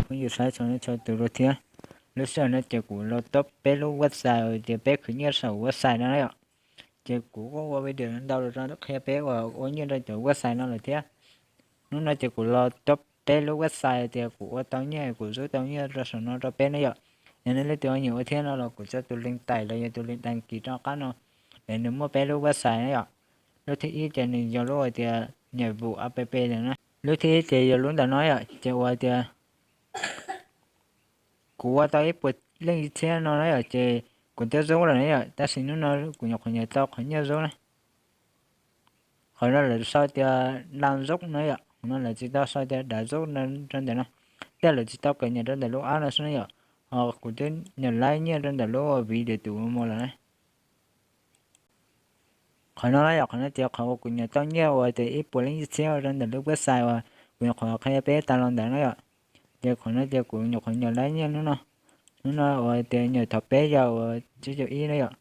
Phooj ywg saib txhua leej txhua tus dua thiab. Lub sij hawm no ces kuv los tuab peb lub website uas tias peb khwv nyiaj saum website no na yom. Ces kuv kuj ua video ntau los rau qhia peb uas ua nyiaj rau cov website no lawm thiab. Hnub no ces kuv los tuab peb lub website tias kuv ua tau nyiaj, kuv zub tau nyiaj rau saum no rau peb na yom. Yog nej leej twg nyiam ua thiab no los kuv tso tus link tais los yog tus link đăng ký rau qab no, es nws muaj peb lub website na yom. Lub thib ib ces nws yog lub uas tias nhiệm vụ app ntawm na. Lub thib ib ces yog lub ntawm no yom, ces uas tias kuv ua tau ib puas leej txhiab no na yom, ces kuv twb zub lawm na yom, tab sis hnub no kuv nyuam qhuav nyiam tau qhov nyiaj zub na. Qhov no lawv sau tias đang zub no yom, qhov no lawv tsis tau sau tias đã zub rau ntawm no, tej lawv tsis tau kawm nyiam rau ntawm lub app no xwb na yom. Ho kuv twb nyiam laib nyiaj rau ntawm lub vis tias tus mus lawm na. Qhov no na yom, qhov no ces qhov uas kuv nyuam tau nyiaj uas tias ib puas leej yim txhiab rau ntawm lub website uas kuv nyuam qhuav qhia peb tas los ntawd na yom. Ces qhov no ces kuv nyuam qhuav nyuam laib nyiaj hnub no. Hnub no uas tias nyuam thov peb yog uas tsib caug ib na yom.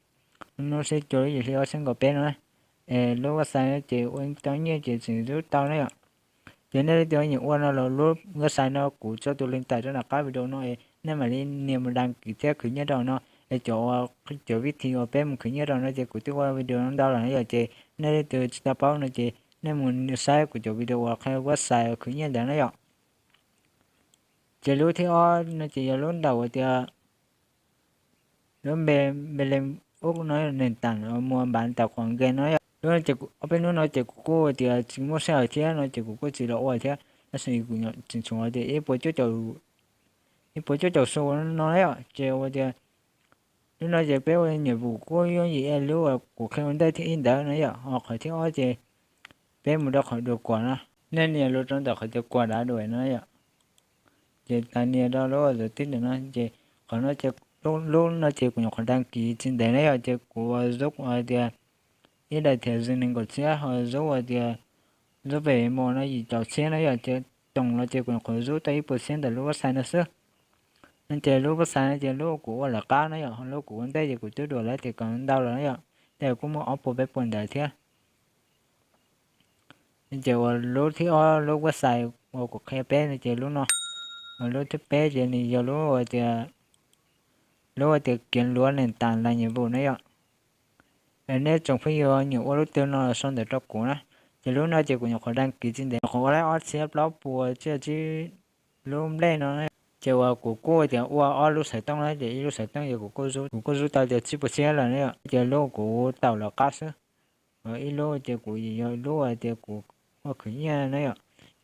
Hnub no sib cuag lub yim hli ob txhiab nkaus peb no na. Es lub website no ces ua tau nyiaj ces tseem zub tau na yom. Ces nej leej twg nyiam ua no los lub website no kuv tso tus link tais rau nram qab video no es nej mam li nias mus đăng ký thiab khwv nyiaj rau no. Es cov, cov vib thi uas peb mus khwv nyiaj rau no ces kuv twb ua video no ntau lawm na yom, ces nej leej twg tsis tau paub no ces nej mus saib kuv cov video uas qhia website khwv nyiaj ntawd na yom. Ces lub thib ob no ces yog lub ntawm uas tias lub npe, npe leej ub no nws tam mus npav tam qhuav nkees no yom. Lub no ces ob peb hnub no ces kuv kuj tias tsis muaj sij hawm thiab no ces kuv kuj tsis los ua thiab, tab sis kuv tseem tshuav tias ib puas cuaj caum xu no na yom. Ces ua tias lub no ces peb ua nhiệm vụ kuj yooj yim ib yam lub uas kuv qhia ua ntej thib ib ntawd no yom. Ho qhov thib ob ces peb mus rau qhov dua kuam no, nej nias los rau ntawm qhov tias kuam dav duam no yom. Ces tas nias rau lub uas tib ntawm no ces qhov no ces lub no ces kuv nyuam qhuav đăng ký tsis ntev na yom, ces kuv ua zub uas tias ib daim thiab zib nees nkaum txhiab, ho zub uas tias zub pem mos no yim caum txhiab na yom, ces tổng los ces kuv nyuam qhuav zub tau ib puas txhiab ntawm lub website no xwb. No ces lub website no ces lub kuv ua lawv qab na yom, ho lub kuv ua ntej ces kuv twb duam lawm tias kom ntau lawm na yom, ces kuj muaj ob puas peb puas ntawd thiab. Ces uas lub thib ob lub website uas kuv qhia peb no ces lub no, lub thib peb ces nws yog lub uas tias, lub uas tias kiếm lúa nền tảng làm nhiệm vụ na yom. Nej tsoom phooj ywg nyiam ua lub twg no sau ntawv rau kuv na. Ces lub no ces kuv nyuam qhuav đăng ký tsis ntev, nyuam qhuav ua laib ob txhiab plaub puas tsiaj tsib lub nplej no. Ces uas kuv kuj tias ua ob lub xov tooj na, ces ib lub xov tooj ces kuv kuj zub, kuv kuj zub tau tias tsib puas txhiab lawm na yom, ces lub kuv tau lawv qab xwb. Ib lub ces kuv yog lub tias kuv ua khwv nyiaj na yom,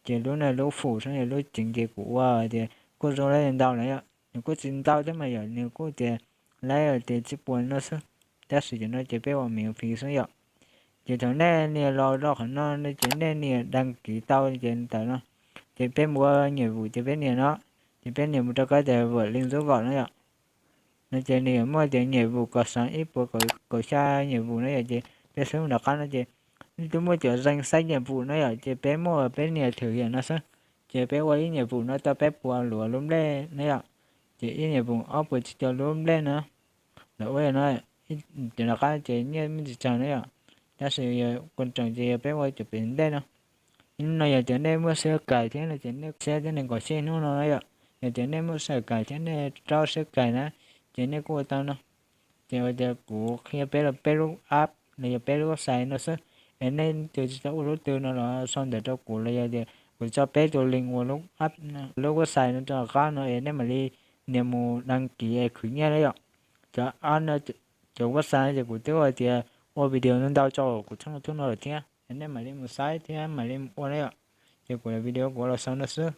ces lub no lub fum xwb, yog lub chính ces kuv ua tias kuj zub laib ntau lawm yom, nws kuj tsis ntau thiab mas yom, nws kuj tias laib tias tsib puas no xwb, tab sis cov no ces peb ua miễn phí xwb yom. Ces thaum nej nias los rau qhov no no ces nej nias đăng ký tau ces ntawm no, ces peb mus ua nhiệm vụ ces peb nias no, ces peb nias mus rau kab tias vượt lên rút gạo no yom. No ces nws yuav muaj tias nhiệm vụ kom xeem ib puas kaum xya nhiệm vụ no yom, ces peb xub nram qab no ces twb muaj cov danh sách nhiệm vụ no yom, ces peb muaj peb nias thử nghiệm no xwb. Ces peb ua ib nhiệm vụ no tau peb puas luas lub nplej na yom, ces ib nhiệm vụ ob puas tsib caug lub nplej no. Lawv ua no, cov nram qab ces nyiaj muaj tsis tsawg na yom, tab sis quan trọng ces yog peb ua cov pem ntej no. Hnub no yog tias nej muaj sij hawm kais thiab no ces nej siab thiab nees nkaum xij hnub no na yom. Yog tias nej muaj sij hawm kais thiab nej raug siab kais na, ces nej kuj ua tau no. Ces ua tias kuv qhia peb los peb lub app los yog peb lub website no xwb, es nej tus tsis tau ua lub twg no los sau ntawv rau kuv los yog tias kuv tso peb tus link ua lub app, lub website no rau qab no es nej mam li nias mus đăng ký es khwv nyiaj na yom. Cov app no, cov website no ces kuv twb ua tias ua video ntau tso kuv channel no lawm thiab, es nej mam li mus saib thiab mam li mus ua na yom. Ces kuv video kuv los sau no xwb.